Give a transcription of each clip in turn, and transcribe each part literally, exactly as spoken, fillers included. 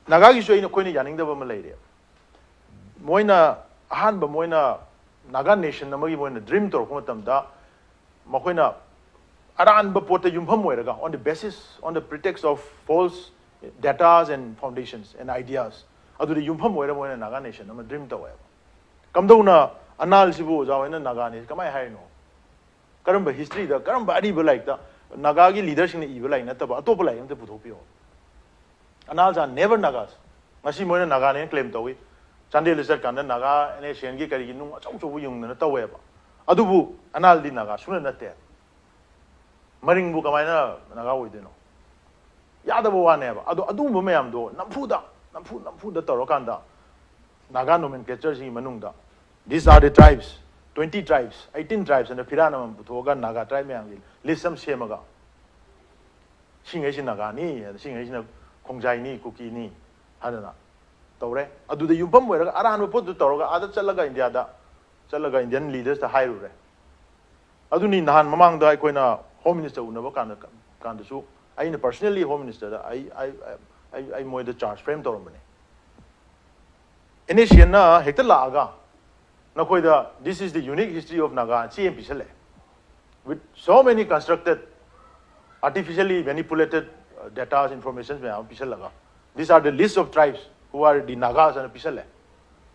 ꯅꯥꯒꯥꯒꯤꯁꯨ ꯑꯩꯅ, ꯑꯩꯈꯣꯏꯅ ꯌꯥꯅꯤꯡꯗꯕ ꯑꯃ ꯂꯩꯔꯦ꯫ ꯃꯣꯏꯅ ꯑꯍꯥꯟꯕ ꯃꯣꯏꯅ Naga nation ꯑꯃꯒꯤ ꯃꯣꯏꯅ dream ꯇꯧꯔꯛꯄ ꯃꯇꯝꯗ ꯃꯈꯣꯏꯅ ꯑꯔꯥꯟꯕ ꯄꯣꯠꯇ ꯌꯨꯝꯐꯝ ꯑꯣꯏꯔꯒ, on the basis, on the pretext of false datas and foundations and ideas, ꯑꯗꯨꯗ ꯌꯨꯝꯐꯝ ꯑꯣꯏꯔꯒ ꯃꯣꯏꯅ Naga nation ꯑꯃ dream ꯇꯧꯋꯦꯕ꯫ ꯀꯝꯗꯧꯅ ꯑꯅꯥꯜꯁꯤꯕꯨ ꯑꯣꯖꯥ ꯍꯣꯏꯅ ꯅꯥꯒꯥꯅꯤ ꯀꯃꯥꯏꯅ ꯍꯥꯏꯔꯤꯅꯣ? ꯀꯔꯝꯕ historyꯗ, ꯀꯔꯝꯕ ꯑꯔꯤꯕ ꯂꯥꯏꯔꯤꯛꯇ, ꯅꯥꯒꯥꯒꯤ leaderꯁꯤꯡꯅ ꯏꯕ ꯂꯥꯏꯔꯤꯛ ꯅꯠꯇꯕ ꯑꯇꯣꯞꯄ ꯂꯥꯏꯔꯤꯛ ꯑꯝꯇ ꯄꯨꯊꯣꯛꯄꯤꯌꯣ꯫ Anals are never Nagas. ꯉꯁꯤ ꯃꯣꯏꯅ ꯅꯥꯒꯥꯅꯦꯅ claim ꯇꯧꯏ꯫ ꯆꯥꯟꯗꯦꯜꯗ ꯆꯠꯀꯥꯟꯗ ꯅꯥꯒꯥ NSCNꯒꯤ ꯀꯔꯤꯒꯤ ꯅꯨꯡ ꯑꯆꯧ ꯑꯆꯧꯕ ꯌꯨꯡꯗꯅ ꯇꯧꯋꯦꯕ꯫ ꯑꯗꯨꯕꯨ ꯑꯅꯥꯜꯗꯤ ꯅꯥꯒꯥ ꯁꯨꯡꯅ ꯅꯠꯇꯦ꯫ ꯃꯔꯤꯡꯕꯨ ꯀꯃꯥꯏꯅ ꯅꯥꯒꯥ ꯑꯣꯏꯗꯣꯏꯅꯣ? ꯌꯥꯗꯕ ꯋꯥꯅꯦꯕ꯫ ꯑꯗꯣ ꯑꯗꯨꯒꯨꯝꯕ ꯃꯌꯥꯝꯗꯣ ꯅꯝꯐꯨꯗ, ꯅꯝꯐꯨ, ꯅꯝꯐꯨꯗ ꯇꯧꯔꯀꯥꯟꯗ ꯅꯥꯒꯥ nomenclatureꯁꯤꯒꯤ ꯃꯅꯨꯡꯗ these are the tribes, twenty tribes, eighteen tribes ꯑꯅ ꯐꯤꯔꯥꯟ ꯑꯃꯃꯝ ꯄꯨꯊꯣꯛꯑꯒ ꯅꯥꯒꯥ tribe ꯃꯌꯥꯝꯒꯤ list ꯑꯃ ꯁꯦꯝꯃꯒ ꯁꯤꯉꯩꯁꯤ ꯅꯥꯒꯥꯅꯤ, ꯁꯤꯉꯩꯁꯤꯅ ꯈꯣꯡꯖꯥꯏꯅꯤ, ꯀꯨꯀꯤꯅꯤ ꯍꯥꯏꯗꯅ ꯇꯧꯔꯦ꯫ ꯑꯗꯨꯗ ꯌꯨꯝꯐꯝ ꯑꯣꯏꯔꯒ ꯑꯔꯥꯟꯕ ꯄꯣꯠꯇꯨ ꯇꯧꯔꯒ ꯑꯥꯗ ꯆꯠꯂꯒ ꯏꯟꯗꯤꯌꯥꯗ ꯆꯠꯂꯒ Indian leadersꯇ ꯍꯥꯏꯔꯨꯔꯦ꯫ ꯑꯗꯨꯅꯤ ꯅꯍꯥꯟ ꯃꯃꯥꯡꯗ ꯑꯩꯈꯣꯏꯅ Home Minister ꯎꯅꯕ ꯀꯥꯟꯗ, ꯀꯥꯟꯗꯁꯨ ꯑꯩꯅ personally Home Ministerꯗ ꯑꯩ, ꯑꯩ, ꯑꯩ, ꯑꯩ ꯃꯣꯏꯗ charge frame ꯇꯧꯔꯝꯕꯅꯤ꯫ NSCNꯅ ꯍꯦꯛꯇ ꯂꯥꯛꯑꯒ ꯅꯈꯣꯏꯗ "This is the unique history of Naga" ꯁꯤ ꯑꯃ ꯄꯤꯁꯜꯂꯛꯑꯦ꯫ With so many constructed, artificially manipulated, uh, datas, informations ꯃꯌꯥꯝ ꯑꯃ ꯄꯤꯁꯜꯂꯒ, "These are the list of tribes who are the Nagas" ꯍꯥꯏꯅ ꯄꯤꯁꯜꯂꯦ꯫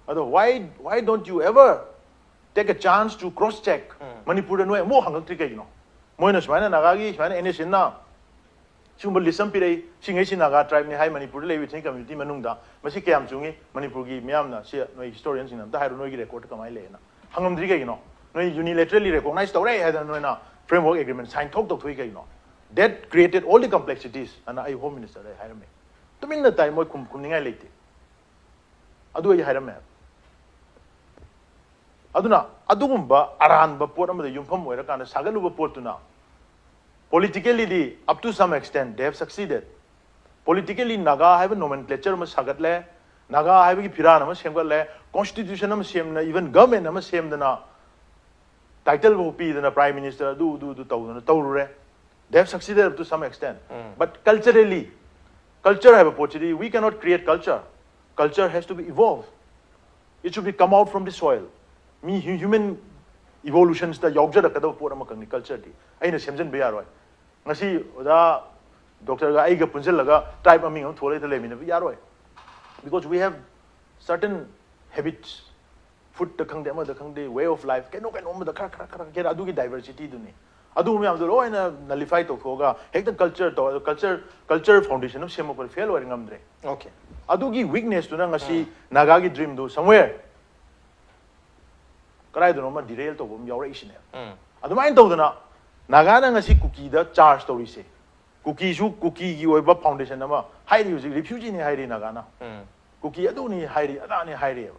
ꯑꯗꯣ why, why don't you ever take a chance to cross check? ꯃꯅꯤꯄꯨꯔꯗ ꯅꯣꯏ ꯑꯃꯨꯛ ꯍꯪꯉꯛꯇ꯭ꯔꯤ ꯀꯩꯒꯤꯅꯣ? ꯃꯣꯏꯅ ꯁꯨꯃꯥꯏꯅ ꯅꯥꯒꯥꯒꯤ ꯁꯨꯃꯥꯏꯅ NSCNꯅ ꯁꯤꯒꯨꯝꯕ list ꯑꯃ ꯄꯤꯔꯛꯏ, ꯁꯤꯉꯩꯁꯤ ꯅꯥꯒꯥ tribeꯅꯤ ꯍꯥꯏ ꯃꯅꯤꯄꯨꯔꯗ ꯂꯩꯕ ethnic community ꯃꯅꯨꯡꯗ, ꯃꯁꯤ ꯀꯌꯥꯝ ꯆꯨꯝꯃꯤ? ꯃꯅꯤꯄꯨꯔꯒꯤ ꯃꯤꯌꯥꯝꯅ, ꯁꯤ ꯅꯣꯏ historianꯁꯤꯡꯅ ꯑꯝꯇ ꯍꯥꯏꯔꯣ, ꯅꯣꯏꯒꯤ recordꯇ ꯀꯃꯥꯏꯅ ꯂꯩ ꯍꯥꯏꯅ ꯍꯪꯉꯝꯗ꯭ꯔꯤ ꯀꯩꯒꯤꯅꯣ? ꯅꯣꯏ unilaterally recognize ꯇꯧꯔꯦ ꯍꯥꯏꯗꯅ ꯅꯣꯏꯅ framework agreement sign ꯊꯣꯛ ꯇꯧꯊꯣꯛꯏ ꯀꯩꯒꯤꯅꯣ? That created all the complexities ꯍꯥꯏꯅ ꯑꯩ Home Ministerꯗ ꯑꯩ ꯍꯥꯏꯔꯝꯃꯤ꯫ ꯇꯨꯃꯤꯟꯅ ꯇꯥꯏ, ꯃꯣꯏ ꯈꯨꯝ-, ꯈꯨꯝꯅꯤꯡꯉꯥꯏ ꯂꯩꯇꯦ꯫ ꯑꯗꯨ ꯑꯩ ꯍꯥꯏꯔꯝꯃꯦ꯫ ꯑꯗꯨꯅ ꯑꯗꯨꯒꯨꯝꯕ ꯑꯔꯥꯟꯕ ꯄꯣꯠ ꯑꯃꯗ ꯌꯨꯝꯐꯝ ꯑꯣꯏꯔꯀꯥꯟꯗ ꯁꯥꯒꯠꯂꯨꯕ ꯄꯣꯠꯇꯨꯅ politicallyꯗꯤ up to some extent they have succeeded꯫ Politically Naga ꯍꯥꯏꯕ nomenclature ꯑꯃ ꯁꯥꯒꯠꯂꯦ, ꯅꯥꯒꯥ ꯍꯥꯏꯕꯒꯤ ꯐꯤꯔꯥꯟ ꯑꯃ ꯁꯦꯝꯒꯠꯂꯦ, constitution ꯑꯃ ꯁꯦꯝꯅ, even government ꯑꯃ ꯁꯦꯝꯗꯅ, title ꯐꯥꯎ ꯄꯤꯗꯅ, Prime Minister ꯑꯗꯨ, ꯑꯗꯨ, ꯑꯗꯨ ꯇꯧꯗꯅ ꯇꯧꯔꯨꯔꯦ꯫ They have succeeded up to some extent. But culturally, culture ꯍꯥꯏꯕ ꯄꯣꯠꯁꯤꯗꯤ, we cannot create culture. Culture has to be evolved. It should be come out from the soil. Me hu-, human evolutionsꯇ ꯌꯥꯎꯖꯔꯛꯀꯗꯕ ꯄꯣꯠ ꯑꯃꯈꯛꯅꯤ cultureꯗꯤ꯫ ꯑꯩꯅ ꯁꯦꯝꯖꯤꯟꯕ ꯌꯥꯔꯣꯏ꯫ ꯉꯁꯤ ꯑꯣꯖꯥ ꯗꯣꯛꯇꯔꯒ ꯑꯩꯒ ꯄꯨꯟꯁꯤꯜꯂꯒ tribe ꯃꯃꯤꯡ ꯑꯃ ꯊꯣꯜꯂꯒ ꯂꯩꯃꯤꯟꯅꯕ ꯌꯥꯔꯣꯏ꯫ Because we have certain habits, foodꯇ ꯈꯪꯗꯦ, ꯑꯃꯗ ꯈꯪꯗꯦ, way of life, ꯀꯩꯅꯣ, ꯀꯩꯅꯣ ꯑꯃꯗ ꯈꯔ, ꯈꯔ, ꯈꯔ, ꯈꯔ, ꯑꯗꯨꯒꯤ diversityꯗꯨꯅꯤ꯫ ꯑꯗꯨ ꯃꯌꯥꯝꯗꯣ ꯂꯣꯏꯅ nullify ꯇꯧꯊꯣꯛꯑꯒ ꯍꯦꯛꯇ culture ꯇꯧ, culture, culture foundation ꯑꯃ ꯁꯦꯝꯃꯛꯄꯗ fail ꯑꯣꯏꯔ ꯉꯝꯗ꯭ꯔꯦ꯫ Okay. ꯑꯗꯨꯒꯤ weaknessꯇꯨꯅ ꯉꯁꯤ ꯅꯥꯒꯥꯒꯤ dreamꯗꯨ somewhere ꯀꯗꯥꯏꯗꯅꯣ ꯑꯃ derail ꯇꯧꯕ ꯑꯃ ꯌꯥꯎꯔꯛꯏꯁꯤꯅꯦ꯫ ꯑꯗꯨꯃꯥꯏꯅ ꯇꯧꯗꯅ ꯅꯥꯒꯥꯅ ꯉꯁꯤ ꯀꯨꯀꯤꯗ charge ꯇꯧꯔꯤꯁꯦ, ꯀꯨꯀꯤꯁꯨ ꯀꯨꯀꯤꯒꯤ ꯑꯣꯏꯕ foundation ꯑꯃ ꯍꯥꯏꯔꯤ, ꯍꯧꯖꯤꯛ refugeeꯅꯤ ꯍꯥꯏꯔꯤ ꯅꯥꯒꯥꯅ꯫ ꯀꯨꯀꯤ ꯑꯗꯨꯅꯤ ꯍꯥꯏꯔꯤ, ꯑꯗꯥꯅꯤ ꯍꯥꯏꯔꯤꯑꯕ꯫